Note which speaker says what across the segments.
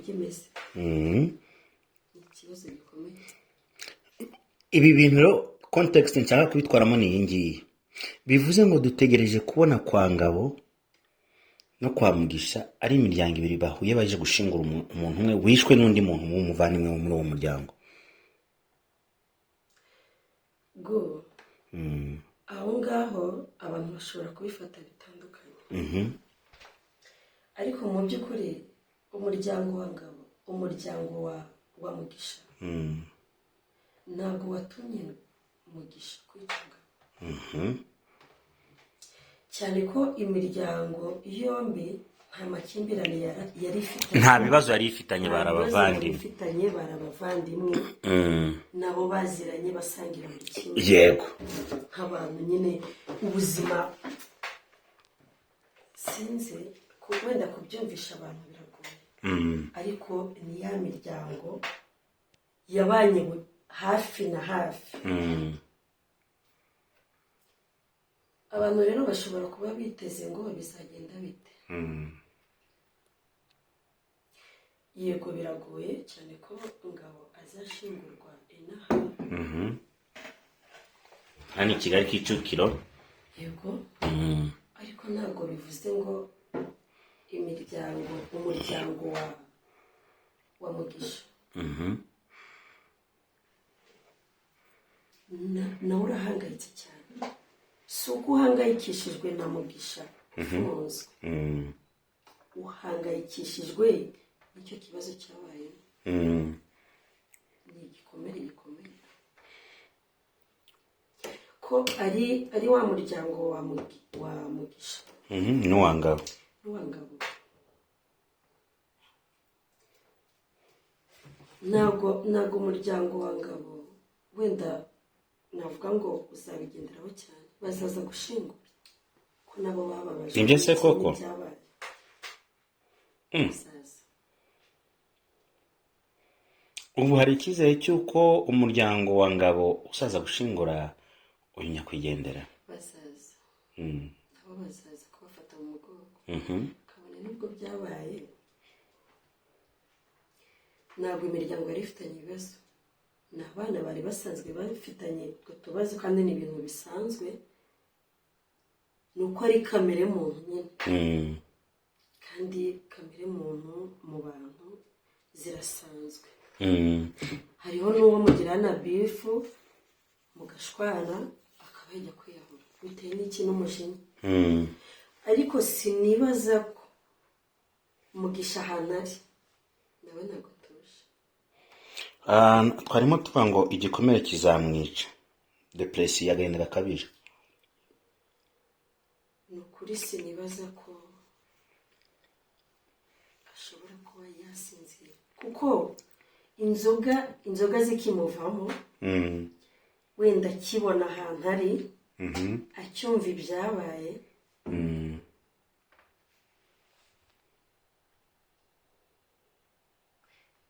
Speaker 1: uburyo imeze. Ni ikibazo gikomeye.
Speaker 2: Ibi bintu rero, context nshaka kubitwaramo ni iyi ngiyi. Bivuze ngo dutegereje kubona kwa Ngabo no kwa Mugisha ari imiryango ibiri bahuye baje gushingura umuntu umwe wishwe n'undi muntu w'umuvandimwe wo muri uwo muryango.
Speaker 1: Go aho ngaho abantu bashobora kubifata bitandukanye, ariko mu by'ukuri umuryango wa Ngabo, umuryango wa Mugisha ntabwo watumye Mugisha kwica Ngabo, cyane ko imiryango yombi nta makimbirane yari ifitanye.
Speaker 2: Nta bibazo yari ifitanye.
Speaker 1: Nta
Speaker 2: Bari
Speaker 1: bibazo yari
Speaker 2: abavandimwe.
Speaker 1: ifitanye, bari abavandimwe, nabo baziranye, basangira buri kimwe nk'abantu nyine. Ubuzima sinzi wenda kubyumvisha abantu biragoye, ariko ni ya miryango yabanye hafi na hafi. Abantu rero bashobora kuba biteze ngo bizagenda bite. Yego, biragoye cyane ko Ngabo azashingurwa inaha.
Speaker 2: Hano i Kigali, Kicukiro.
Speaker 1: Yego, ariko ntabwo bivuze ngo imiryango, umuryango wa Mugisha nawe urahangayitse cyane. Si uko uhangayikishijwe na Mugisha ufunzwe, uhangayikishijwe n'icyo kibazo cyabayemo. Ni igikomere gikomeye ko ari wa muryango wa Mugisha
Speaker 2: N'uwa Ngabo.
Speaker 1: N'uwa Ngabo. Ntabwo umuryango wa Ngabo wenda navuga ngo uzabigenderaho cyane. Bazaza gushingura ko nabo bababajwe
Speaker 2: Nibyo se koko?
Speaker 1: n'ibyabaye. Bazaza.
Speaker 2: Ubu hari icyizere cy'uko umuryango wa Ngabo uzaza gushingura uyu nyakwigendera?
Speaker 1: Bazaza. Nabo bazaza kubafata mu mugongo, kabone nubwo byabaye. Ntabwo imiryango yari ifitanye ibibazo, ni abana bari basanzwe bafitanye utwo tubazo, kandi ni ibintu bisanzwe, ni uko ari kamere muntu nyine. Kandi kamere muntu mu bantu zirasanzwe. Hariho n'uwo mugirana bifu mugashwana akaba yajya kwiyahura bitewe n'iki? N'umujinya. Ariko sinibaza ko Mugisha ahantu ari nawe ntabwo atuje.
Speaker 2: Ah, twarimo tuvuga ngo igikomere kizamwica, depression, agahinda gakabije.
Speaker 1: Ni ukuri sinibaza ko ashobora kuba yasinzira, kuko inzoga zikimuvamo, wenda akibona ahantu ari, acyumva ibyabaye,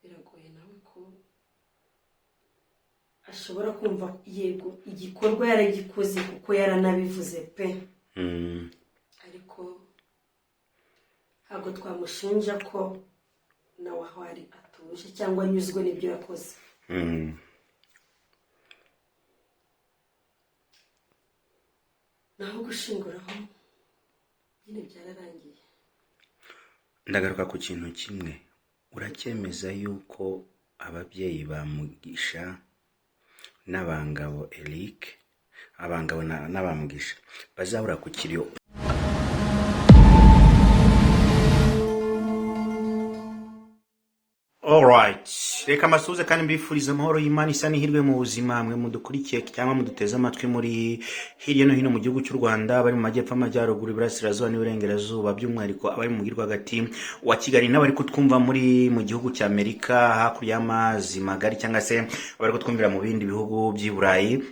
Speaker 1: biragoye nawe ko ashobora kumva. Yego, igikorwa yaragikoze kuko yaranabivuze pe, ariko ntabwo twamushinja ko nawe aho ari atuje cyangwa anyuzwe n'ibyo yakoze. Naho gushinguraho nyine byararangiye.
Speaker 2: Ndagaruka ku kintu kimwe. Uracyemeza yuko ababyeyi ba Mugisha n'abangabo Eric, abangabo n'abamugisha bazahura ku kiriyo? Alright. Reka mbasuhuze kandi mbifurize amahoro y'Imana isa n'ihirwe mu buzima, mwe mudukurikiye cyangwa muduteze amatwi muri hirya no hino mu gihugu cy'u Rwanda, bari mu majyepfo, amajyaruguru, iburasirazuba n'iburengerazuba, by'umwihariko abari mu mujyi rwagati wa Kigali n'abari kutwumva muri mu gihugu cya Amerika hakurya y'amazi magari, cyangwa se abari kutwumvira mu bindi bihugu by'i Burayi.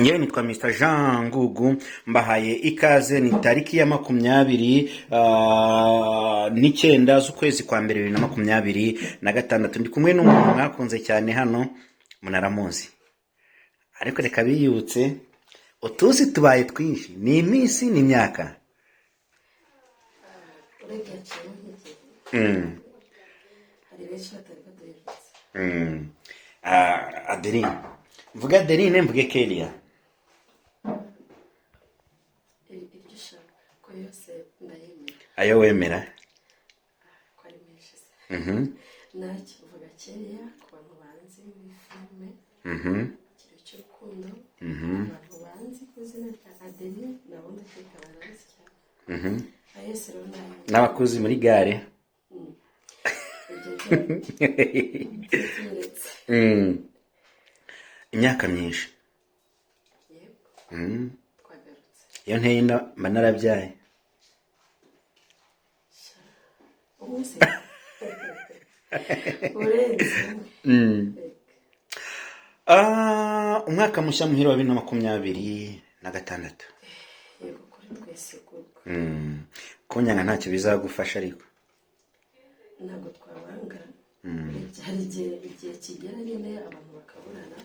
Speaker 2: Ngewe nitwa Mr Jean Ngugu, mbahaye ikaze. Ni tariki ya 29 z'ukwezi kwa mbere 2026. Ndi kumwe n'umuntu mwakunze cyane hano, munaramuzi, ariko reka biyibutse. Utuzi tubaye twinshi, ni iminsi n'imyaka.
Speaker 1: Urebye haciyemo nk'igihe. Benshi batari baduherutse.
Speaker 2: Adeline, mvuge Adeline, mvuge Kelia?
Speaker 1: Iryo ushaka ko yose ndayemera.
Speaker 2: Ayo wemera.
Speaker 1: Ko ari menshi se? Ntacyo, uvuga Kelia ku bantu banzi muri filime Ikiro cy'Urukundo. Abantu banzi ku izina rya Adeline nabo ndakeka baranzi cyane. Ayo yose rero nayo.
Speaker 2: N'abakuzi muri gare.
Speaker 1: Ibyo byo turetse.
Speaker 2: Imyaka myinshi.
Speaker 1: Yego, twagarutse.
Speaker 2: Iyo nteye inda mba narabyaye.
Speaker 1: Umwe se? Urenze umwe. Reka.
Speaker 2: Umwaka mushya muhire wa 2026.
Speaker 1: Yego, kuri twese kuko.
Speaker 2: Kunyanga ntacyo bizagufasha ariko.
Speaker 1: Ntabwo twabanga. Urebye hari igihe kigera nyine abantu bakaburana,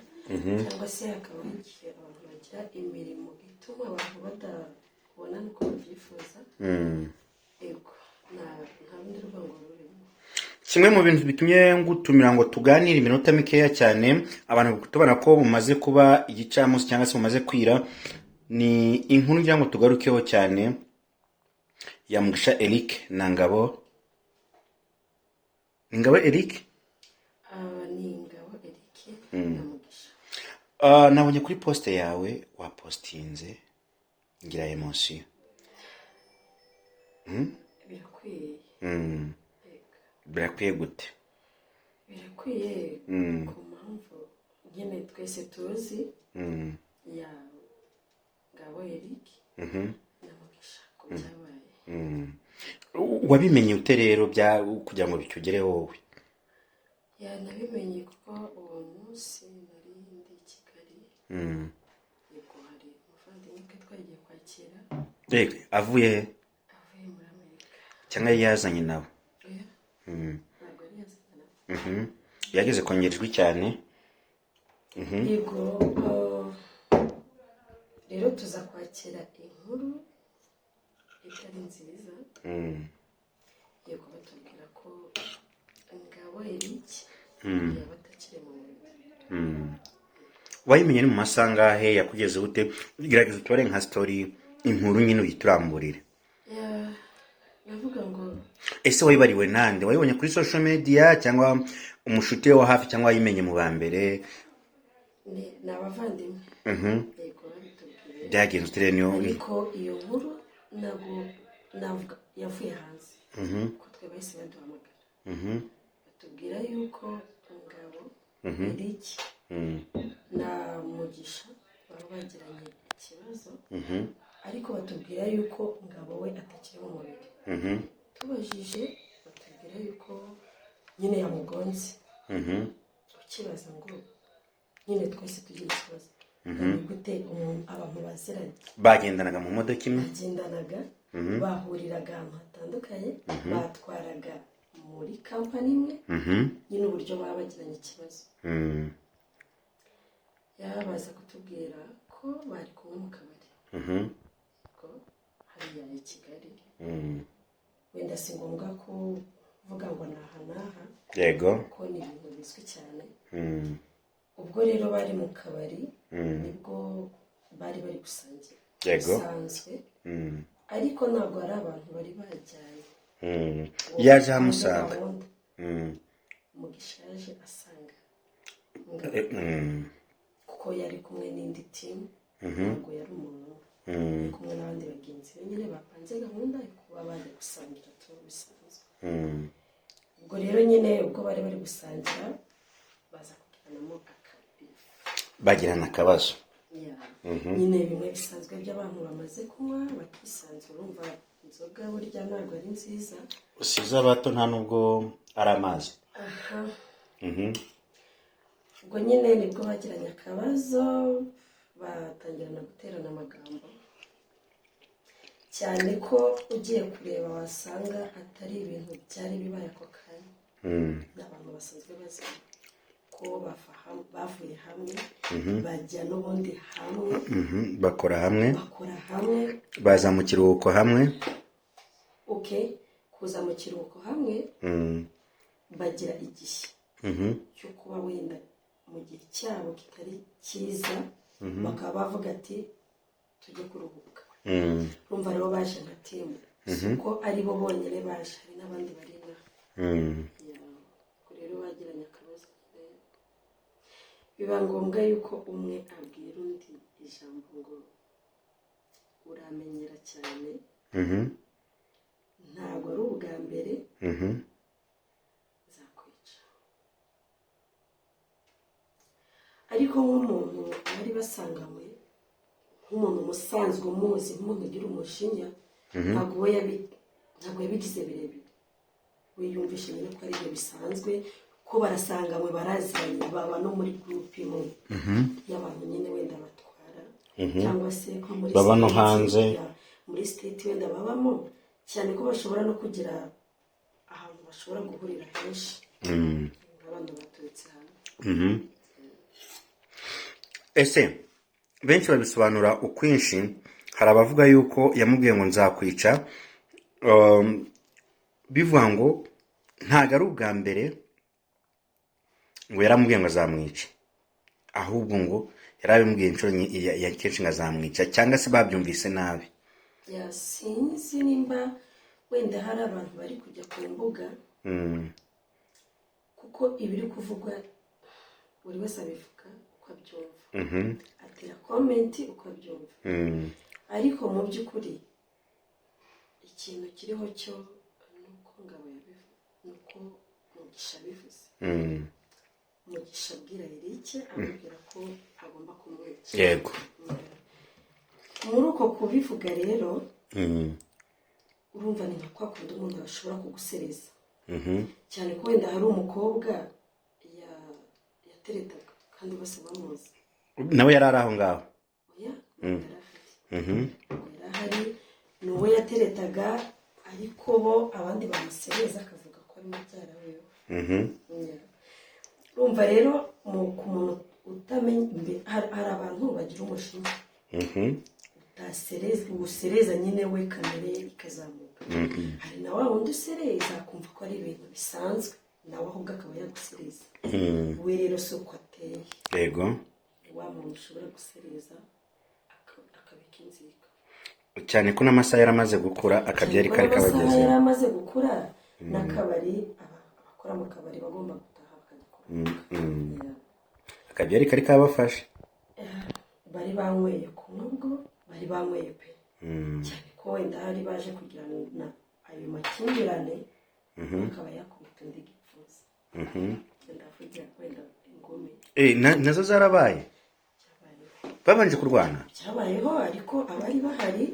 Speaker 1: cyangwa se hakabaho igihe abantu bagira imirimo ituma abantu batabonana uko babyifuza. Yego, nta rundi rwango rurimo.
Speaker 2: Kimwe mu bintu bitumye ngutumira ngo tuganire iminota mikeya cyane, abantu tubona ko bumaze kuba igicamunsi cyangwa se bumaze kwira, ni inkuru ngira ngo tugarukeho cyane ya Mugisha Eric na Ngabo. Ni Ngabo Eric?
Speaker 1: Aba ni Ingabo Eric na Mugisha.
Speaker 2: Nabonye kuri post yawe wapostinze, ngira émotion.
Speaker 1: Birakwiye. Yego.
Speaker 2: Birakwiye gute?
Speaker 1: Birakwiye ku mpamvu nyine twese tuzi ya Ngabo Eric na Mugisha ku byabaye.
Speaker 2: Wabimenye ute rero bya kugira ngo bikugereho wowe?
Speaker 1: Ya, nabimenye kuko uwo munsi nari ndi i Kigali. Yego, hari umuvandimwe twe twagiye kwakira.
Speaker 2: Yego, avuye he?
Speaker 1: Avuye muri Amerika.
Speaker 2: Cyangwa yari yazanye nawe?
Speaker 1: Oya, ntabwo yari yazanye nawe.
Speaker 2: Yageze kongera ijwi cyane.
Speaker 1: Yego, rero tuza kwakira inkuru itari nziza. Yego, batubwira ko Ngabo Eric yaba atakiri mu mubiri.
Speaker 2: Wayimenye ni mu masaha angahe? Yakugeze ute? Gerageza utubare nka story, inkuru nyine uyituramburire.
Speaker 1: Ya, ndavuga ngo
Speaker 2: Ese wayibariwe nande? Wayibonye kuri social media cyangwa umushuti we wa hafi, cyangwa wayimenye mu ba mbere?
Speaker 1: Ni abavandimwe, yego, babitubwiye.
Speaker 2: Byagenze ute rero niyo?
Speaker 1: Ariko iyo nkuru ntabwo navuga yavuye hanze, kuko twe bahise baduhamagara, batubwira yuko Ngabo Eric na Mugisha baba bagiranye ikibazo, ariko batubwira yuko Ngabo we atakiri mu mubiri. Tubajije batubwira yuko nyine yamugonze. Ukibaza ngo nyine twese tugira ikibazo, ni gute umuntu, abantu baziranye,
Speaker 2: Bagendanaga mu modoka imwe?
Speaker 1: Bagendanaga, bahuriraga ahantu hatandukanye, batwaraga muri kampani imwe, nyine uburyo baba bagiranye ikibazo. Yabaza kutubwira ko bari kumwe mu kabari, ko hariya i Kigali. Wenda si ngombwa kuvuga ngo ni aha n'aha, kuko ni ibintu bizwi cyane. Ubwo rero bari mu kabari, nibwo bari bari gusangira bisanzwe, ariko ntabwo ari abantu bari bajyanye.
Speaker 2: Yaje ahamusanga?
Speaker 1: Gahunda. Mugisha yaje asanga Ngabo, kuko yari kumwe n'indi team, ntabwo yari umuntu umwe, yari kumwe n'abandi bagenzi be nyine bapanze gahunda yo kuba bajya gusangira tu bisanzwe. Ubwo rero nyine ubwo bari bari gusangira baza kugiranamo akabeef.
Speaker 2: Bagirana akabazo.
Speaker 1: Ya, nyine bimwe bisanzwe by'abantu bamaze kunywa bakisanzura. Urumva inzoga burya ntabwo ari nziza.
Speaker 2: Si iz'abato, nta nubwo ari amazi.
Speaker 1: Aha. Ubwo nyine nibwo bagiranye akabazo, batangirana guterana amagambo cyane, ko ugiye kureba wasanga atari ibintu byari bibaye ako kanya. Ni abantu basanzwe bazi ko bavuye hamwe, bajya n'ubundi hamwe.
Speaker 2: Bakora hamwe.
Speaker 1: Bakora hamwe.
Speaker 2: Baza mu kiruhuko hamwe.
Speaker 1: Okay, kuza mu kiruhuko hamwe. Bagira igihe cyo kuba wenda mu gihe cyabo kitari cyiza, bakaba bavuga ati tujye kuruhuka. Urumva rero baje nka team, si uko ari bo bonyine baje, hari n'abandi bari inaha. Yeah, ubwo rero bagiranye akabazo nyine, biba ngombwa yuko umwe abwira undi ijambo ngo uramenyera cyane, ntabwo ari ubwa mbere, nzakwica. Ariko nk'umuntu bari basanganywe, nk'umuntu musanzwe umuzi, nk'umuntu ugira umujinya, ntabwo yabigize birebire. We yumvishe nyine ko ari ibyo bisanzwe, ko barasanganywe, baraziranye, baba no muri groupe imwe y'abantu nyine wenda batwara, cyangwa se nko muri
Speaker 2: Baba no
Speaker 1: state,
Speaker 2: hanze.
Speaker 1: Muri state wenda babamo cyane, ko bashobora no kugira ahantu bashobora guhurira henshi nk'abantu baturutse hamwe.
Speaker 2: Ese benshi babisobanura ukwinshi. Hari abavuga yuko yamubwiye ngo nzakwica, bivuga ngo ntabwo ari ubwa mbere ngo yaramubwiye ngo azamwica, ahubwo ngo yarabimubwiye inshuro ya kenshi ngo azamwica, cyangwa se babyumvise nabi.
Speaker 1: Yeah, sinzi nimba wenda hari abantu bari kujya ku mbuga, kuko ibiri kuvugwa buri wese abivuga uko abyumva, atera comment uko abyumva. Ariko mu by'ukuri ikintu kiriho cyo ni uko Ngabo yabivuze, ni uko Mugisha abivuze. Mugisha abwira Eric, amubwira ko agomba kumwica. Muri uko kubivuga rero, urumva ni nka kwa kundi umuntu ashobora kugusereza, cyane ko wenda hari umukobwa yateretaga kandi bose bamuzi.
Speaker 2: Nawe yari ari aho ngaho?
Speaker 1: Oya, ntabwo yari ahari. Ntabwo yari ahari, ni uwo yateretaga, ariko bo abandi bamusereza akavuga ko ari mubyara wiwe. Yeah. Urumva rero ku muntu utamenya hari abantu bagira umujinya utasereza, usereza nyine we kamere ye ikazamuka. Hari na wa wundi usereza akumva ko ari ibintu bisanzwe, nawe ahubwo akaba yagusereza. We rero si uko ateye. Wa muntu ushobora gusereza akabika inzika.
Speaker 2: Cyane ko n'amasaha yari amaze gukura, akabyari kari
Speaker 1: Amasaha
Speaker 2: kabageze.
Speaker 1: yari amaze gukura, n'akabari, abakora mu kabari bagomba gutaha bakajya kuruhuka. Yeah.
Speaker 2: Akabyari kari kabafashe.
Speaker 1: Bari banyweye ku nubwo bari banyweye pe, cyane ko wenda hari baje kugirana ayo makimbirane, akaba yakubita undi gipfunsi, ndavuga wenda ingumi.
Speaker 2: Nazo zarabaye?
Speaker 1: Cyabayeho.
Speaker 2: Babanje kurwana?
Speaker 1: Cyabayeho, ariko abari bahari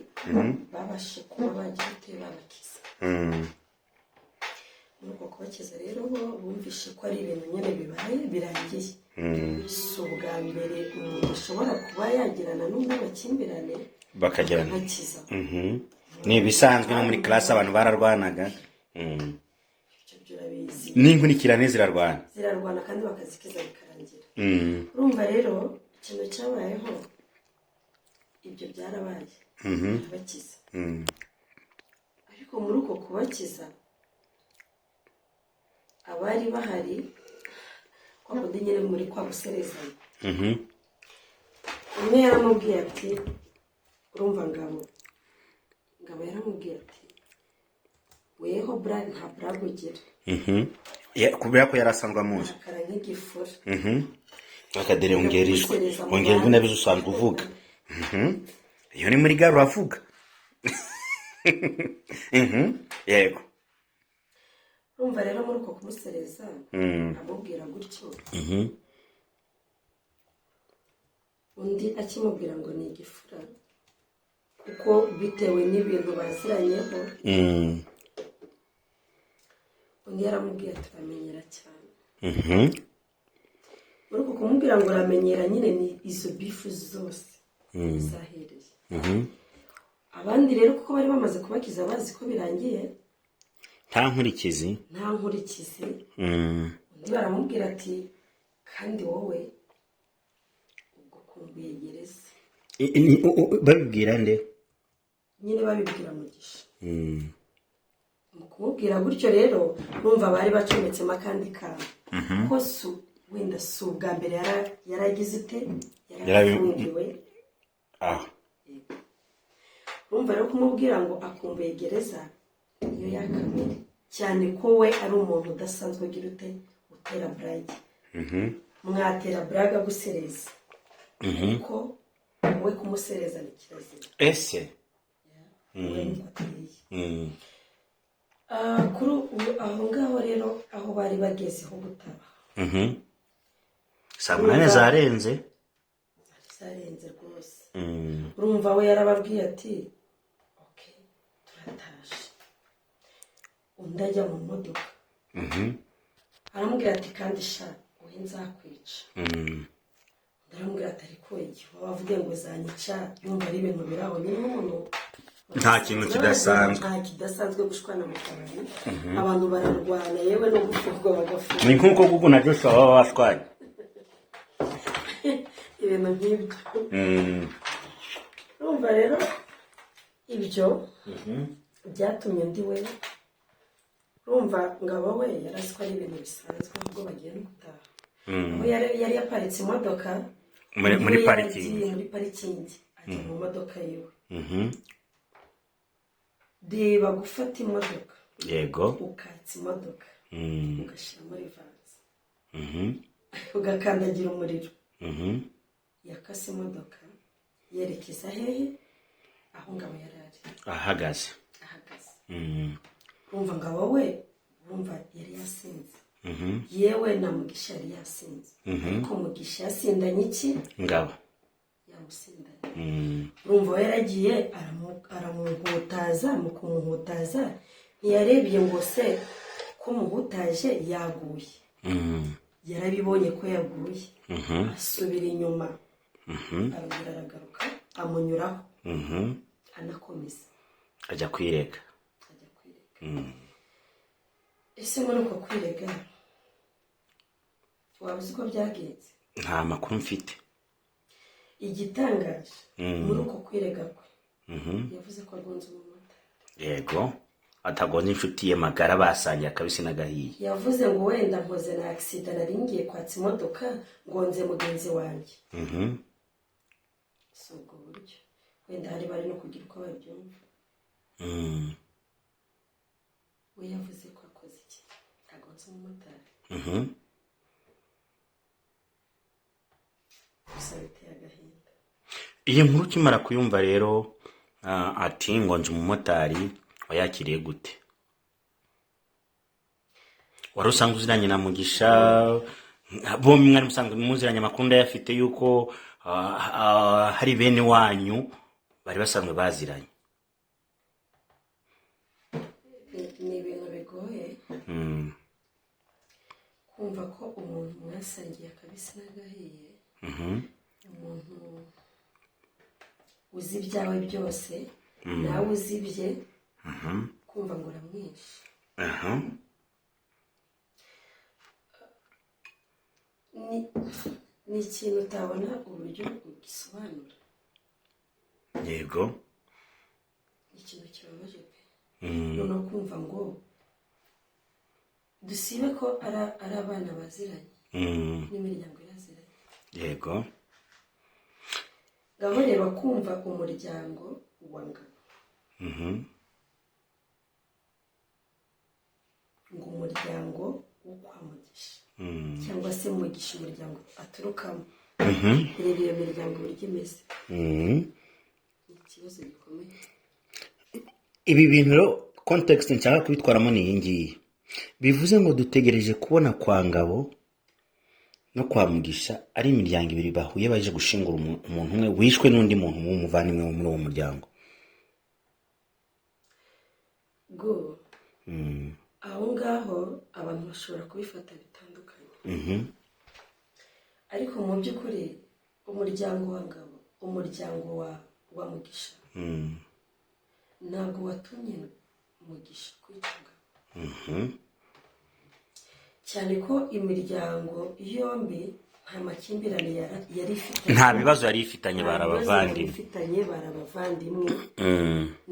Speaker 1: babashe kuba bagira ute, babakiza. Muri uko kubakiza rero, bo bumvishe ko ari ibintu nyine bibaye birangiye. Si ubwa mbere umuntu ashobora kuba yagirana n'undi amakimbirane,
Speaker 2: Bakagirana.
Speaker 1: akabakiza.
Speaker 2: Ni ibisanzwe, no muri classe abantu bararwanaga.
Speaker 1: Ibyo byo urabizi.
Speaker 2: N'inkurikirane zirarwana.
Speaker 1: Zirarwana kandi bakazikiza bikarangira. Urumva rero ikintu cyabayeho, ibyo byarabaye, barabakiza. Ariko muri uko kubakiza, abari bahari, kwa kundi nyine muri kwa guserezanya, umwe yaramubwiye ati urumva Ngabo, Ngabo yaramubwiye ati weho bra nta buraga ugira.
Speaker 2: Kubera ko yari asanzwe amuzi.
Speaker 1: Arakara nk'igifura.
Speaker 2: Akadere ongera ijwi, ongera ijwi, nabizo usanzwe uvuga. Iyo ni muri gare uravuga. Yego.
Speaker 1: Urumva rero muri uko kumusereza, amubwira gutyo, undi akimubwira ngo ni igifura, kuko bitewe n'ibintu baziranyeho, undi yaramubwiye ati uramenyera cyane. Muri uko kumubwira ngo uramenyera nyine, ni izo beef zose zahereye. Abandi rero kuko bari bamaze kubakiza, bazi ko birangiye,
Speaker 2: Nta nkurikizi.
Speaker 1: Nta nkurikizi. Undi baramubwira ati kandi wowe ubwo ukumbuye gereza.
Speaker 2: Babibwira nde?
Speaker 1: Nyine babibwira Mugisha. Mu kumubwira gutyo rero, numva bari bacometsemo akandi kantu ko wenda si ubwa mbere yaragize ute, yarafungiwe. Urumva rero, kumubwira ngo akumbuye gereza, niyo yakamere cyane ko we ari umuntu udasanzwe ugira ute, utera blague. Mwatera blague agusereza, ariko wowe kumusereza ni kirazira.
Speaker 2: Ese?
Speaker 1: We niko ateye. Kuri ubu aho ngaho rero, aho bari bageze ho gutaba,
Speaker 2: Saa 8 zarenze.
Speaker 1: Zarenze rwose. Urumva, we yarababwiye ati: "Okay, turatashe." Undi ajya mu modoka, aramubwira ati: "Kandi sha, wowe nzakwica." Undi aramubwira ati: "Ariko igihe waba avuge ngo zanyica, yumva ari ibintu biri aho nyine umuntu."
Speaker 2: Nta kintu kidasanzwe.
Speaker 1: Nta kidasanzwe gushwana mu kabari, abantu bararwana, yewe no gufungwa bagafungwa.
Speaker 2: Ni nk'uko Gugu na Joshua baba bashwanye.
Speaker 1: Ibintu nk'ibyo. Urumva rero, ibyo byatumye undi we, urumva, Ngabo we yari azi ko ari ibintu bisanzwe, ahubwo bagiye no gutaha. Aho yari yaparitse imodoka,
Speaker 2: Muri
Speaker 1: we
Speaker 2: parikingi.
Speaker 1: yaragiye muri parikingi, ajya mu modoka yiwe. Reba, gufata imodoka, ukatsa imodoka, ugashyiramo reverse, ugakandagira umuriro. Yakase imodoka yerekeza hehe? Aho Ngabo yari ari.
Speaker 2: Ahagaze.
Speaker 1: Ahagaze. Urumva, Ngabo we, urumva yari yasinze. Yewe na Mugisha yari yasinze, ariko Mugisha yasindanye iki?
Speaker 2: Ngabo.
Speaker 1: Yamusindanye. Urumva, we yaragiye aramuhutaza. Mu kumuhutaza, ntiyarebye ngo se ko muhutaje yaguye. Yarabibonye ko yaguye, asubira inyuma, arongera aragaruka, amunyuraho, anakomeza.
Speaker 2: Ajya kwirega.
Speaker 1: Ajya kwirega. Ese muri uko kwirega, waba uzi uko byagenze?
Speaker 2: Nta makuru mfite.
Speaker 1: Igitangaje, muri uko kwirega kwe, yavuze ko agonze umumotari.
Speaker 2: Yego, atagonze inshuti ye magara, basangiye akabisi n'agahiye.
Speaker 1: Yavuze ngo wenda nkoze na accident, nari ngiye kwatsa imodoka, ngonze mugenzi wanjye. Si ubwo buryo, wenda hari bari no kugira uko babyumva. We yavuze ko akoze iki? Agonze umumotari. Gusa biteye agahinda.
Speaker 2: Iyi nkuru ukimara kuyumva rero, ati ngonze umumotari, wayakiriye gute? Wari usanzwe uziranye na Mugisha, bombi mwari musanzwe muziranye, amakuru ndayafite yuko hari bene wanyu bari basanzwe baziranye.
Speaker 1: Ni ibintu bigoye kumva ko umuntu mwasangiye akabisi n'agahiye, umuntu uzi ibyawe byose, nawe uzi ibye, kumva ngo uramwishe. Ni ikintu utabona uburyo ugisobanura. Ni ikintu kibabaje pe. Noneho kumva ngo dusibe ko ari abana baziranye, n'imiryango iraziranye. Ngaho reba, kumva umuryango wa Ngabo, ngo umuryango wo kwa Mugisha, cyangwa se Mugisha umuryango aturukamo, reba iyo miryango uburyo imeze. Ni ikibazo gikomeye.
Speaker 2: Ibi bintu rero, context nshaka kubitwaramo ni iyi ngiyi. Bivuze ngo dutegereje kubona kwa Ngabo no kwa Mugisha ari imiryango ibiri bahuye, baje gushingura umuntu umwe wishwe n'undi muntu w'umuvandimwe wo muri uwo muryango.
Speaker 1: Go aho ngaho abantu bashobora kubifata bitandukanye, ariko mu by'ukuri umuryango wa Ngabo, umuryango wa Mugisha, ntabwo watumye Mugisha kwica Ngabo, cyane ko imiryango yombi Nta makimbirane yari ifitanye.
Speaker 2: Nta bibazo yari ifitanye.
Speaker 1: Nta
Speaker 2: Bari
Speaker 1: bibazo yari
Speaker 2: abavandimwe.
Speaker 1: ifitanye, bari abavandimwe.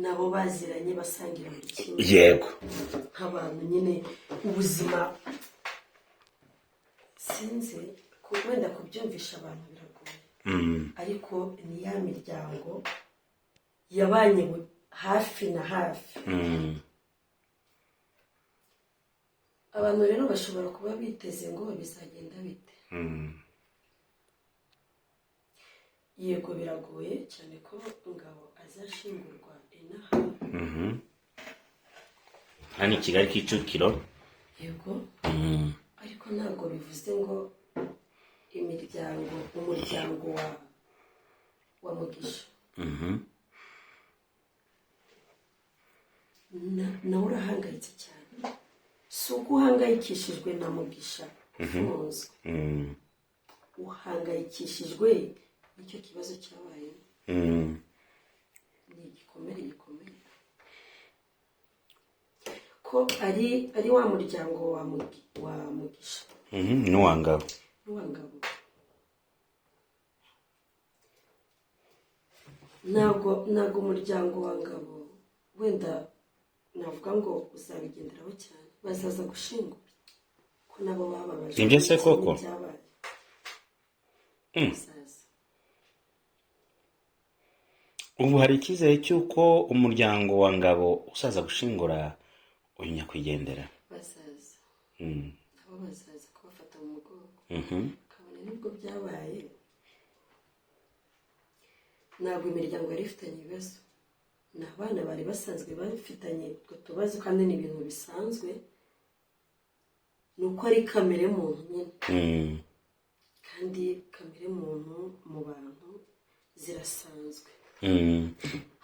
Speaker 1: Nabo baziranye, basangira buri kimwe. Nk'abantu nyine, ubuzima sinzi wenda kubyumvisha abantu biragoye, ariko ni ya miryango yabanye hafi na hafi. Abantu rero bashobora kuba biteze ngo bizagenda bite. Yego, biragoye cyane ko Ngabo azashingurwa inaha.
Speaker 2: Hano i Kigali, Kicukiro.
Speaker 1: Yego. Ariko ntabwo bivuze ngo imiryango, umuryango wa Mugisha nawe urahangayitse cyane. Si uko uhangayikishijwe na Mugisha ufunzwe, uhangayikishijwe n'icyo kibazo cyabaye. Ni igikomere gikomeye ko ari wa muryango wa Mugisha
Speaker 2: N'uwa Ngabo.
Speaker 1: N'uwa Ngabo. Ntabwo umuryango wa Ngabo wenda navuga ngo uzabigenderaho cyane. Bazaza gushingura ko nabo bababajwe
Speaker 2: Nibyo se koko?
Speaker 1: n'ibyabaye. Bazaza.
Speaker 2: Ubu hari icyizere cy'uko umuryango wa Ngabo uzaza gushingura uyu nyakwigendera?
Speaker 1: Bazaza. Nabo bazaza kubafata mu mugongo, kabone nubwo byabaye. Ntabwo imiryango yari ifitanye ibibazo, ni abana bari basanzwe bafitanye utwo tubazo, kandi ni ibintu bisanzwe, ni uko ari kamere muntu nyine. Kandi kamere muntu mu bantu zirasanzwe.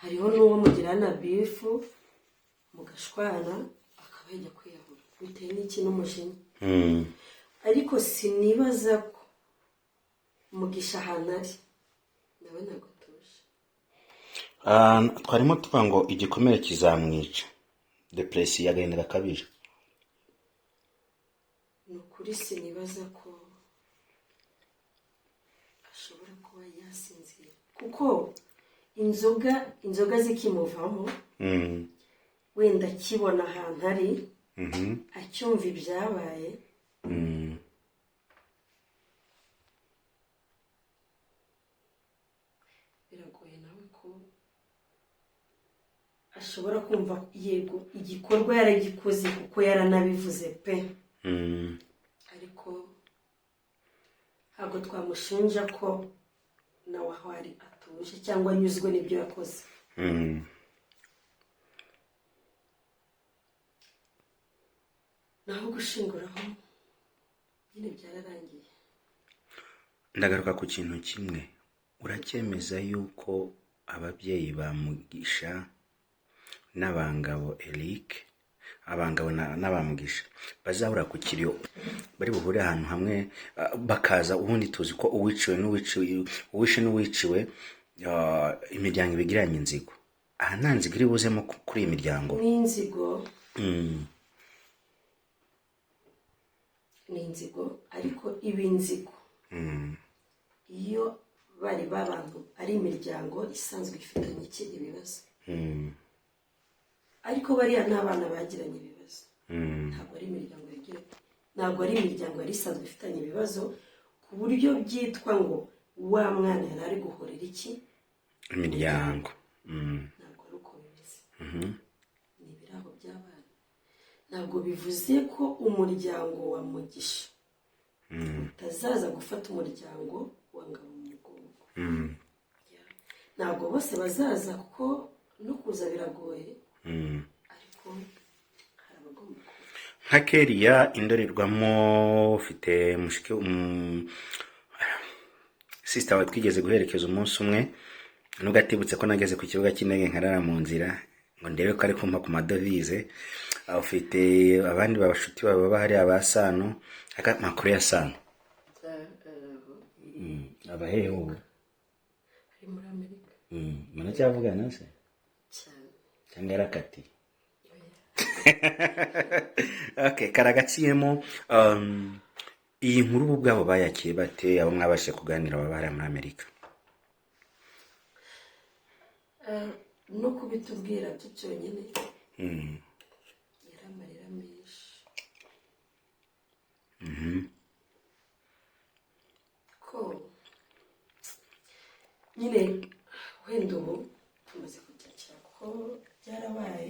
Speaker 1: Hariho n'uwo mugirana beef, mugashwana, akaba yajya kwiyahura bitewe n'iki? N'umujinya. Ariko sinibaza ko Mugisha ahantu ari nawe ntabwo atuje.
Speaker 2: Ah, twarimo tuvuga ngo igikomere kizamwica, depression, agahinda gakabije.
Speaker 1: Ni ukuri sinibaza ko ashobora kuba yasinzira, kuko inzoga zikimuvamo, wenda akibona ahantu ari, acyumva ibyabaye, biragoye nawe ko ashobora kumva. Yego, igikorwa yaragikoze kuko yaranabivuze pe, ariko ntabwo twamushinja ko nawe aho ari atuje cyangwa anyuzwe n'ibyo yakoze. Naho gushinguraho nyine byararangiye.
Speaker 2: Ndagaruka ku kintu kimwe. Uracyemeza yuko ababyeyi ba Mugisha n'abangabo Eric, abangabo n'abamugisha bazahura ku kiriyo, bari buhure ahantu hamwe, bakaza? Ubundi tuzi ko uwiciwe n'uwiciwe, uwishe n'uwiciwe, imiryango ibigiranye inzigo. Aha nta nzigo iri buzemo kuri iyi miryango?
Speaker 1: N'inzigo. Ni inzigo, ariko iba inzigo iyo bari babantu ari imiryango isanzwe ifitanye iki ibibazo. Ariko bariya ni abana bagiranye ibibazo. Ntabwo ari imiryango yagiranye, ntabwo ari imiryango yari isanzwe ifitanye ibibazo ku buryo byitwa ngo wa mwana yari ari guhorera iki
Speaker 2: Imiryango.
Speaker 1: Ntabwo ari uko bimeze. Ni ibiraho by'abana. Ntabwo bivuze ko umuryango wa Mugisha utazaza gufata umuryango wa Ngabo mu mugongo. Yeah. Ntabwo bose bazaza kuko no kuza biragoye, ariko hari abagomba kuza.
Speaker 2: Nka keriya indorerwamo, ufite mushiki, sister wawe twigeze guherekeza umunsi umwe, nubwo atibutse ko nageze ku kibuga cy'indege nkarara mu nzira ngo ndebe ko ari kumpa ku madovize. Ufite abandi babashuti bawe baba hariya ba Sano. Aka makuru ya Sano? Aba hehe ubu?
Speaker 1: Ari muri Amerika.
Speaker 2: Muracyavugana se?
Speaker 1: Cyane.
Speaker 2: Cyangwa yarakatiye? Okay, karagaciyemo. Iyi nkuru ubu ubwabo bayakiye bate, abo mwabashije kuganira baba hariya muri Amerika?
Speaker 1: No kubitubwira byo byonyine yari amarira menshi, ko nyine wenda ubu tumaze kubyakira kuko byarabaye,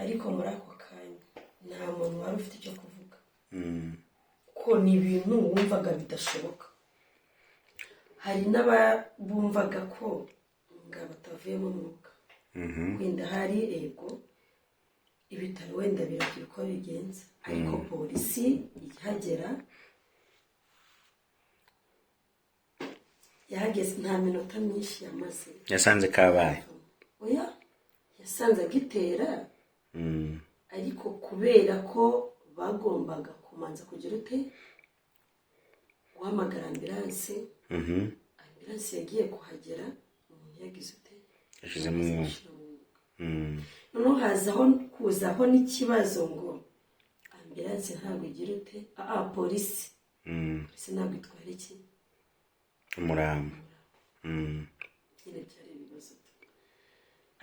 Speaker 1: ariko muri ako kanya nta muntu wari ufite icyo kuvuga, ko ni ibintu wumvaga bidashoboka. Hari n'ababumvaga ko nga batavuyemo umwuka, wenda hari ego ibitaro wenda biragira uko bigenza, ariko polisi ihagera yahageze nta minota myinshi yamaze.
Speaker 2: Yasanze kabaye?
Speaker 1: Oya, yasanze agitera, ariko kubera ko bagombaga kumanza kugira ute, guhamagara ambilanse. Ambilanse yagiye kuhagera umuntu yagize ute?
Speaker 2: Yashizemo umwuka.
Speaker 1: Ashira umwuka. Noneho hazaho kuzaho n'ikibazo ngo ambilanse ntabwo igira ute, polisi, polisi ntabwo itwara iki?
Speaker 2: Umurambo.
Speaker 1: Nyine byari ibibazo,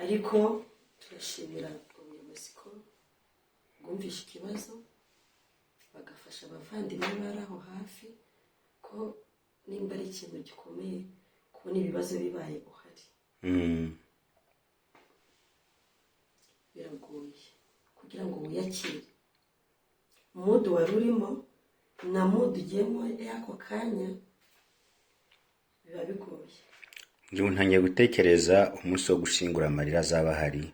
Speaker 1: ariko turashimira ubuyobozi ko bwumvishe ikibazo, bagafasha abavandimwe bari aho hafi, ko nimba ari ikintu gikomeye kubona ibibazo bibaye uhari, biragoye kugira ngo wiyakire. Mudu wari urimo na mudu ugiyemo y'ako kanya biba bigoye.
Speaker 2: Njye ubu ntangiye gutekereza umunsi wo gushyingura, amarira azaba ahari,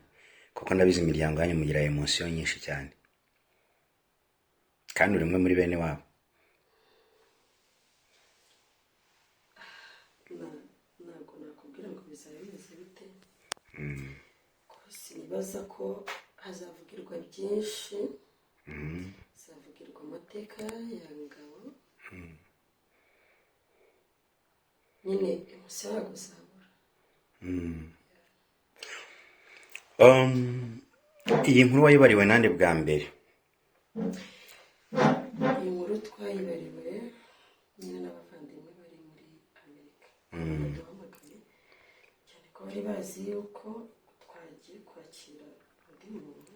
Speaker 2: kuko ndabizi imiryango yanyu mugira emotion nyinshi cyane, kandi uri umwe muri bene wabo.
Speaker 1: Ntabwo nakubwira ngo bizaba bimeze bite, ko sinibaza ko hazavugirwa byinshi, hazavugirwa amateka ya Ngabo. Nyine emotion ntabwo zabura.
Speaker 2: Iyi nkuru wayibariwe nande bwa mbere?
Speaker 1: Iyi nkuru twayibariwe nyine n'abavandimwe bari muri Amerika, baduhamagaye cyane ko bari bazi yuko twagiye kwakira undi muntu.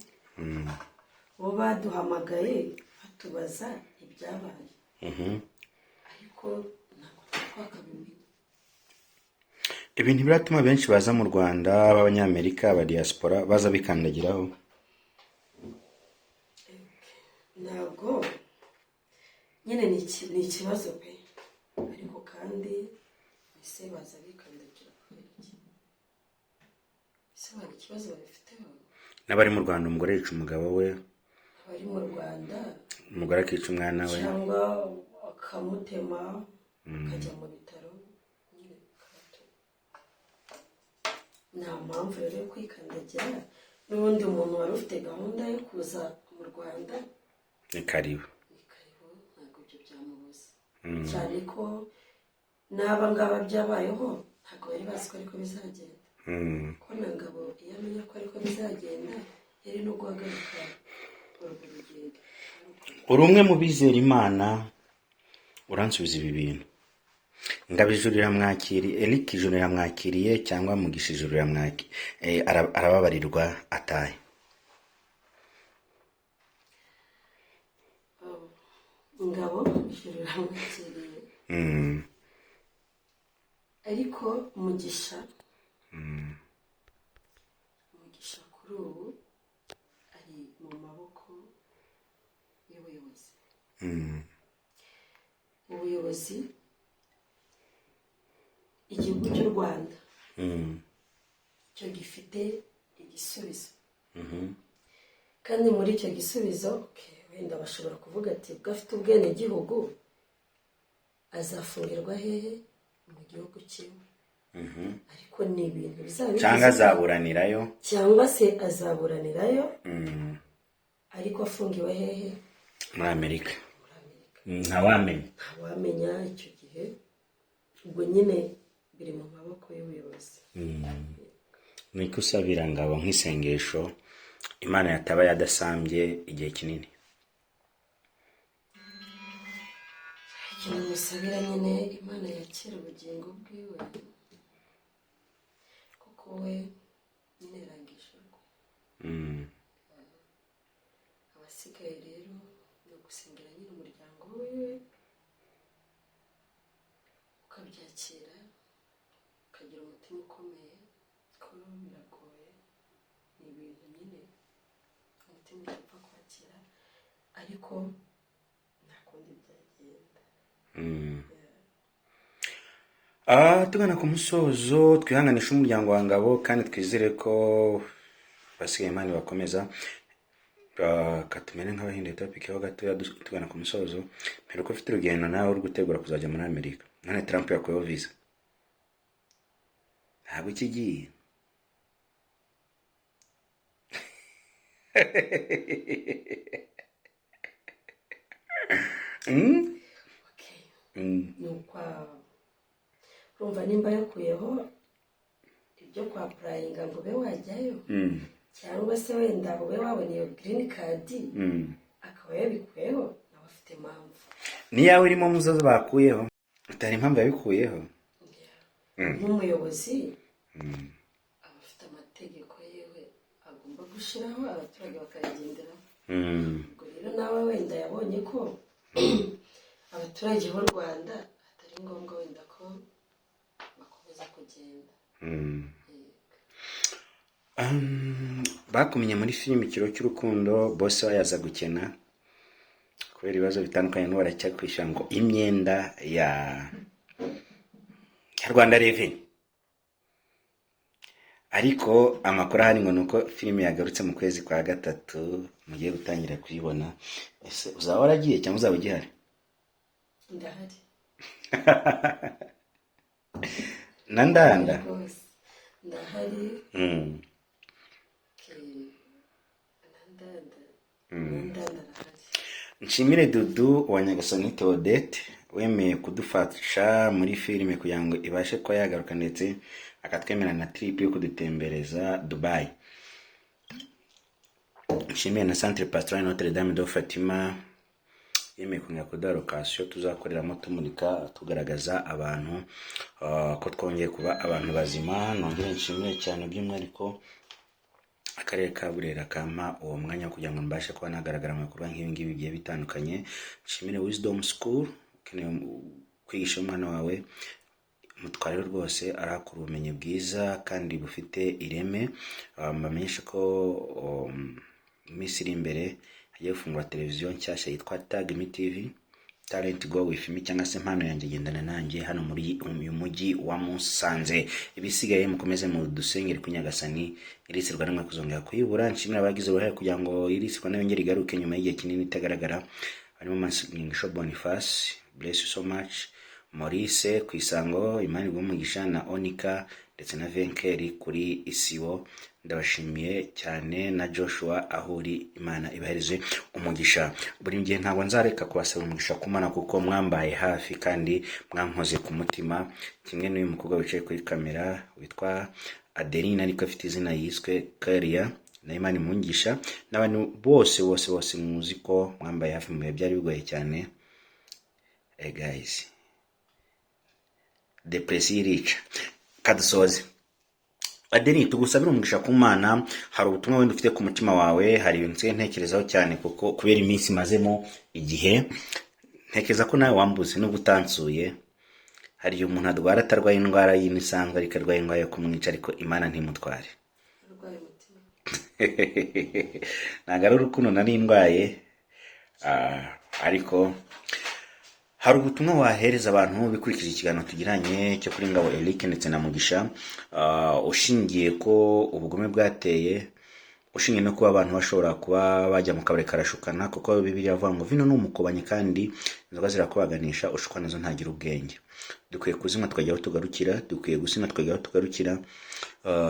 Speaker 1: Bo baduhamagaye batubaza ibyabaye, ariko ntabwo twari twakabimenya.
Speaker 2: Ibintu biratuma benshi baza mu Rwanda b'Abanyamerika, aba diaspora baza bikandagiraho.
Speaker 1: Ntabwo nyine ni ikibazo pe, ariko kandi ese baza bikandagira kubera iki? Ese hari ikibazo babifiteho?
Speaker 2: N'abari mu Rwanda, umugore yica umugabo we,
Speaker 1: Abari mu Rwanda,
Speaker 2: umugore akica umwana we,
Speaker 1: cyangwa akamutema akajya mu bitaro nyine bikabatuma. Nta mpamvu rero yo kwikandagira, n'ubundi umuntu wari ufite gahunda yo kuza mu Rwanda,
Speaker 2: ni karibu.
Speaker 1: Ni karibu, ntabwo ibyo byamubuza, cyane ko n'aba ngaba byabayeho ntabwo bari bazi ko ariko bizagenda, ko na Ngabo iyo amenya ko ariko bizagenda yari no guhagarika urwo rugendo.
Speaker 2: Uri umwe mu bizera Imana, uransubiza ibi bintu: Ngabo ijuru riramwakiriye, Eric ijuru riramwakiriye, cyangwa Mugisha ijuru riramwakiriye, arababarirwa atahe?
Speaker 1: Ngabo ijuru riramwakiriye, ariko Mugisha kuri ubu ari mu maboko y'ubuyobozi. Ubuyobozi, igihugu cy'u Rwanda cyo gifite igisubizo, kandi muri icyo gisubizo, okay, wenda bashobora kuvuga ati ubwo afite ubwenegihugu azafungirwa hehe? Mu gihugu kimwe, ariko ni ibintu bizaba
Speaker 2: Cyangwa azaburanirayo?
Speaker 1: Cyangwa se azaburanirayo, ariko afungiwe hehe?
Speaker 2: Muri Amerika.
Speaker 1: Muri Amerika.
Speaker 2: Ntawamenya.
Speaker 1: Ntawamenya icyo gihe, ubwo nyine biri mu maboko y'ubuyobozi.
Speaker 2: Ni ko usabira Ngabo nk'isengesho Imana yataba yadasambye igihe kinini?
Speaker 1: Ikintu musabira nyine, Imana yakira ubugingo bwiwe, kuko we nyine yarangije urwe. Abasigaye rero ni ugusengera nyine umuryango wiwe, ukabyakira, ukagira umutima ukomeye, kuko biragoye, ni ibintu nyine umutima utapfa kwakira, ariko nta kundi byagenda.
Speaker 2: Tugana ku musozo, twihanganisha umuryango wa Ngabo kandi twizere ko basigaye Imana bakomeza. Katumere nk'abahinduye topic ho gatoya, tugana ku musozo. Mperuka ufite urugendo nawe uri gutegura kuzajya muri Amerika, none Trump yakuyeho visa, ntabwo ikigiye.
Speaker 1: Okay. Ni ukwa urumva nimba yakuyeho ibyo kwa applyinga ngo ube wajyayo, cyangwa se wenda ube wabona iyo green card, akaba yabikuyeho, nawe afite impamvu.
Speaker 2: Niyawe irimo muzo bakuyeho, utari impamvu yabikuyeho.
Speaker 1: Nk'umuyobozi aba afite amategeko yewe agomba gushyiraho, abaturage bakayagenderaho. Ubwo rero nawe wenda yabonye ko abaturage b'u Rwanda atari ngombwa wenda ko bakomeza kugenda.
Speaker 2: Bakumenye muri filime Ikiro cy'Urukundo, bose bayaza gukena kubera ibibazo bitandukanye, n'ubu baracyakwishyura ngo imyenda ya Rwanda Revenue. Ariko amakuru ahari ngo ni uko filime yagarutse mu kwezi kwa gatatu, mugiye gutangira kuyibona. Ese uzaba waragiye cyangwa uzaba ugihari?
Speaker 1: Ndahari.
Speaker 2: Na Ndanda?
Speaker 1: Rwose ndahari. Na Ndanda, na Ndanda arahari.
Speaker 2: Nshimire Dudu wa Nyagasani Theodette wemeye kudufasha muri filime kugira ngo ibashe kuba yagaruka, ndetse akatwemera na trip yo kudutembereza Dubai. Nshimire na Centre Pastoral Notre Dame de Fatima yemeye kongera kuduha location tuzakoreramo tumurika, tugaragaza abantu ko twongeye kuba abantu bazima. Nongere nshimire cyane by'umwihariko akarere ka Burera kampa uwo mwanya wo kugira ngo mbashe kuba nagaragara mu bikorwa nk'ibi ngibi bigiye bitandukanye. Nshimire Wisdom School, ukeneye kwigisha umwana wawe mutware rwose arakura ubumenyi bwiza kandi bufite ireme. Mbamenyeshe ko mu minsi iri imbere hagiye gufungura televiziyo nshyashya yitwa Tag Me TV, Talent Go With Me, cyangwa se impano yanjye gendana nanjye, hano muri uyu mujyi wa Musanze. Ibisigaye mukomeze mu dusengere ku Nyagasani, Iris Rwanda mwe kuzongera kuyibura. Nshimira abagize uruhare kugira ngo Iris Rwanda yongere igaruke nyuma y'igihe kinini itagaragara, harimo Masengesho Boniface, bless you so much, Maurice ku Isango, Imana iguhe umugisha, na Onika ndetse na Venkeri kuri Isibo, ndabashimiye cyane, na Joshua aho uri, Imana ibahereze umugisha. Buri gihe ntabwo nzareka kubasaba umugisha ku Mana, kuko mwambaye hafi kandi mwankoze ku mutima, kimwe n'uyu mukobwa wicaye kuri kamera witwa Adeline, ariko afite izina yiswe Karia, na Imana imungisha, n'abantu bose bose bose muzi ko mwambaye hafi mu bihe byari bigoye cyane. Guys, depression irica. Kadusoze. Adeline, tugusabire umugisha ku Mana. Hari ubutumwa wenda ufite ku mutima wawe? Hari ibintu nsigaye ntekerezaho cyane, kuko kubera iminsi mazemo igihe ntekereza ko nawe wambuze nubwo utansuye. Hari igihe umuntu arwara atarwaye indwara y'ino isanzwe, ariko arwaye indwara yo kumwica, ariko Imana ntimutware.
Speaker 1: Arwaye umutima.
Speaker 2: Ntabwo ari urukundo nari ndwaye, ariko hari ubutumwa wahereza abantu bikurikije ikiganiro tugiranye cyo kuri Ngabo Eric ndetse na Mugisha, ushingiye ko ubugome bwateye, ushingiye no kuba abantu bashobora kuba bajya mu kabari karashukana, kuko Bibiliya avuga ngo vino ni umukobanyi kandi inzoga zirakubaganisha, ushukwa nazo ntagira ubwenge. Dukwiye kuzinywa tukajya aho tugarukira, dukwiye gusinywa tukajya aho tugarukira,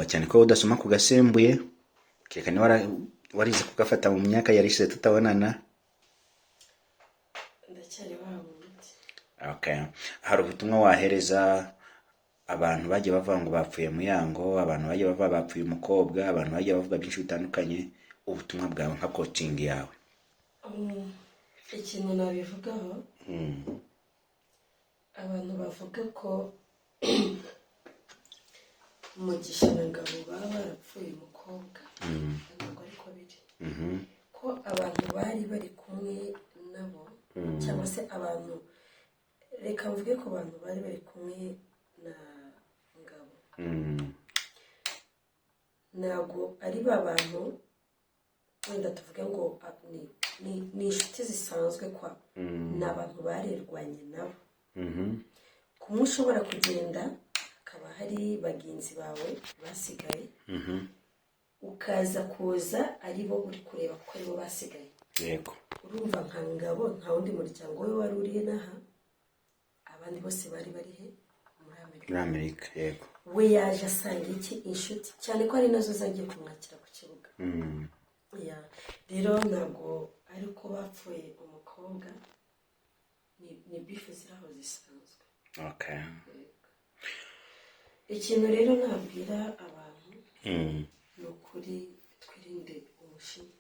Speaker 2: cyane ko udasoma ku gasembuye, kereka niba warize kugafata mu myaka yarishize tutabonana.
Speaker 1: Ndacyari wa wundi.
Speaker 2: Okay. Hari ubutumwa wahereza abantu bagiye bavuga ngo bapfuye Muyango, abantu bagiye bavuga bapfuye umukobwa, abantu bagiye bavuga byinshi bitandukanye, ubutumwa bwawe nka coaching yawe?
Speaker 1: Ikintu nabivugaho Abantu bavuga ko Mugisha na Ngabo baba barapfuye umukobwa, ntabwo ariko biri, ko abantu bari bari kumwe nabo, cyangwa se abantu, reka mvuge ku bantu bari bari kumwe na Ngabo, ntabwo ari ba bantu wenda tuvuge ngo ni inshuti zisanzwe, kwa ni abantu barerwanye nabo. Kumwe ushobora kugenda hakaba hari bagenzi bawe basigaye, ukaza kuza ari bo uri kureba kuko aribo basigaye. Urumva nka Ngabo nta wundi muryango we wari uri n'aha, abandi bose bari bari he? Muri Amerika.
Speaker 2: Muri Amerika, yego.
Speaker 1: We yaje asanga iki? Inshuti, cyane ko ari nazo zagiye kumwakira ku kibuga. Yeah. Rero ntabwo ari uko bapfuye umukobwa, ni beef ziri aho zisanzwe. Ikintu rero nabwira abantu ni ukuri twirinde umushinya,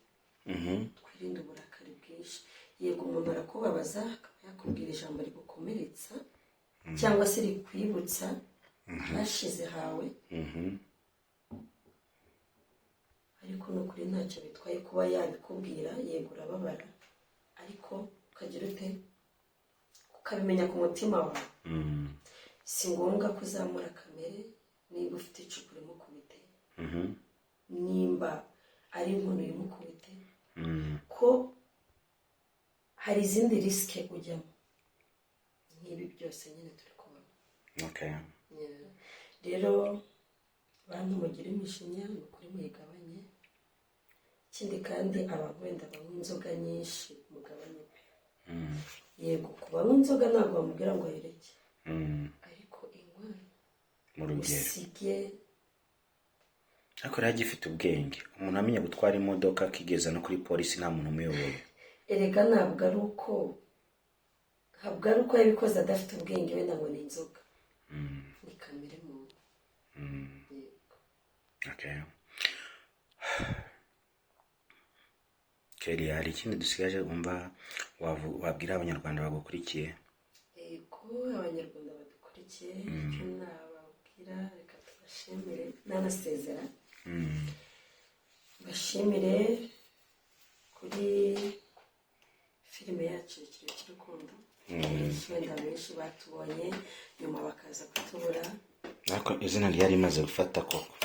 Speaker 1: twirinde uburakari bwinshi. Yego, umuntu arakubabaza, akaba yakubwira ijambo rigukomeretsa cyangwa se rikwibutsa ahashize hawe, ariko ni ukuri ntacyo bitwaye kuba yabikubwira. Yego, urababara, ariko ukagira ute? Ukabimenya ku mutima wawe. Si ngombwa ko uzamura kamere. Niba ufite icupa urimukubite, nimba ari inkono uyimukubite, ko hari izindi risk ujyamo nk'ibi byose nyine turi kubona. Yeah. Rero bantu mugira imishinya, ni ukuri muyigabanye. Ikindi kandi, abantu wenda banywa inzoga nyinshi, mugabanye pe. Yego, ku banywa inzoga ntabwo bamubwira ngo ayireke, ariko inywa
Speaker 2: mu rugero.
Speaker 1: Usige.
Speaker 2: Ariko rero agifite ubwenge, umuntu amenya gutwara imodoka akigeza no kuri polisi nta muntu umuyoboye.
Speaker 1: Erega ntabwo ari uko yabikoze adafite ubwenge wenda ngo ni inzoga, ni kamere muntu. Yego.
Speaker 2: Okay. Kelly, hari ikindi dusigaje wumva wabwira Abanyarwanda bagukurikiye?
Speaker 1: Yego, Abanyarwanda badukurikiye, icyo nababwira, reka tubashimire nanasezera, bashimire kuri filime yacu Ikiriyo cy'Urukundo. Wenda benshi batubonye nyuma bakaza kutubura.
Speaker 2: Ariko izina ryari rimaze gufata koko.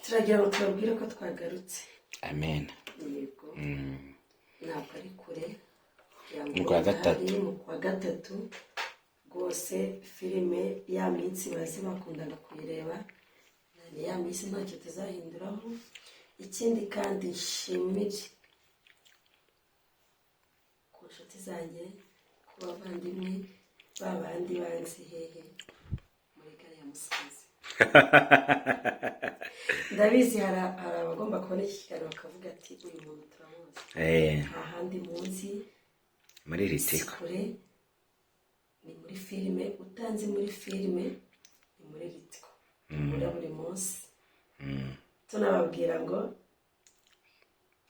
Speaker 1: Turagira ngo tubabwire ko twagarutse.
Speaker 2: Amen.
Speaker 1: Yego, ntabwo ari kure kugira ngo
Speaker 2: Mu kwa gatatu.
Speaker 1: hari mu kwa gatatu rwose. Filime ya minsi bazi bakundaga kuyireba ni ya minsi, ntacyo tuzahinduraho. Ikindi kandi, nshimire ku nshuti zanjye, ku bavandimwe, ba bandi banzi hehe? Muri gare ya Musanze. Ndabizi hari abagomba kubona iki kiganiro bakavuga ati: "Uyu muntu turamuzi." Nta handi munsi
Speaker 2: muri
Speaker 1: si
Speaker 2: Ritiko.
Speaker 1: Kure, ni muri filime. Utanzi muri filime ni muri Ritiko duhura buri munsi, tunababwira ngo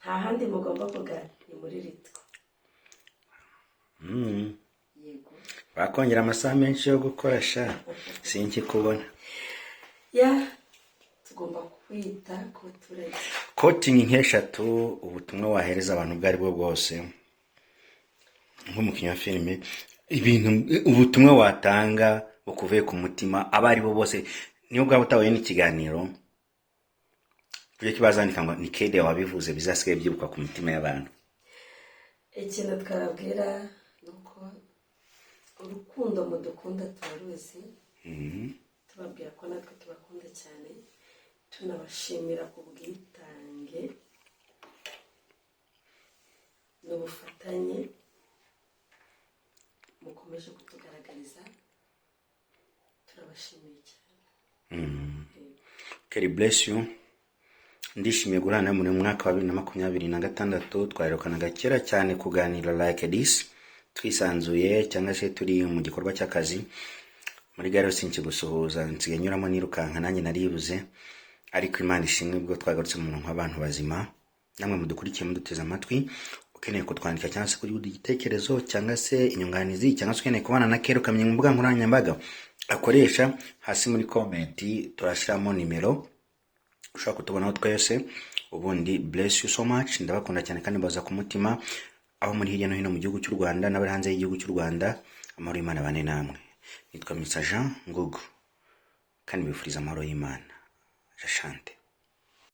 Speaker 1: nta handi mugomba kugana, ni muri Ritiko. Yego.
Speaker 2: Bakongera amasaha menshi yo gukora sha, sinkikubona.
Speaker 1: Yeah, tugomba kwita ku baturage.
Speaker 2: Quoting nk'eshatu, ubutumwa wahereza abantu ubwo ari bwo bwose, nk'umukinnyi wa filime, ibintu, ubutumwa watanga bukuvuye ku mutima, abo ari bo bose, niyo bwaba utabonye n'ikiganiro, kujya kibazandika ngo ni Kede wabivuze, bizasigaye byibukwa ku mitima y'abantu.
Speaker 1: Ikintu twababwira ni uko urukundo mudukunda turaruzi, tubabwira ko natwe tubakunda cyane, tunabashimira ubwitange n'ubufatanye mukomeje kutugaragariza. Turabashimiye cyane.
Speaker 2: Kelly, bless you. Ndishimiye guhura nawe muri mwaka wa 2026. Twaherukanaga kera cyane kuganira like this, twisanzuye, cyangwa se turi mu gikorwa cy'akazi. Muri gare sinkigusuhuza, nsigaye nyuramo nirukanka, nanjye naribuze. Ariko Imana ishimwe ubwo twagarutse mu murongo w'abantu bazima. Namwe mudukurikiye, muduteze amatwi. Ukeneye kutwandika cyangwa se kugira igitekerezo cyangwa se inyunganizi cyangwa se ukeneye kubana na Kera, ukamenya imbuga nkoranyambaga akoresha, hasi muri comment turashyiramo nimero ushobora kutubonaho twese. Ubundi bless you so much, ndabakunda cyane kandi mbaza ku mutima aho muri hirya no hino mu gihugu cy'u Rwanda n'abari hanze y'igihugu cy'u Rwanda. Amahoro y'Imana bane namwe. Nitwa Mr Jean Ngugu kandi mbifuriza amahoro y'Imana. Jashante.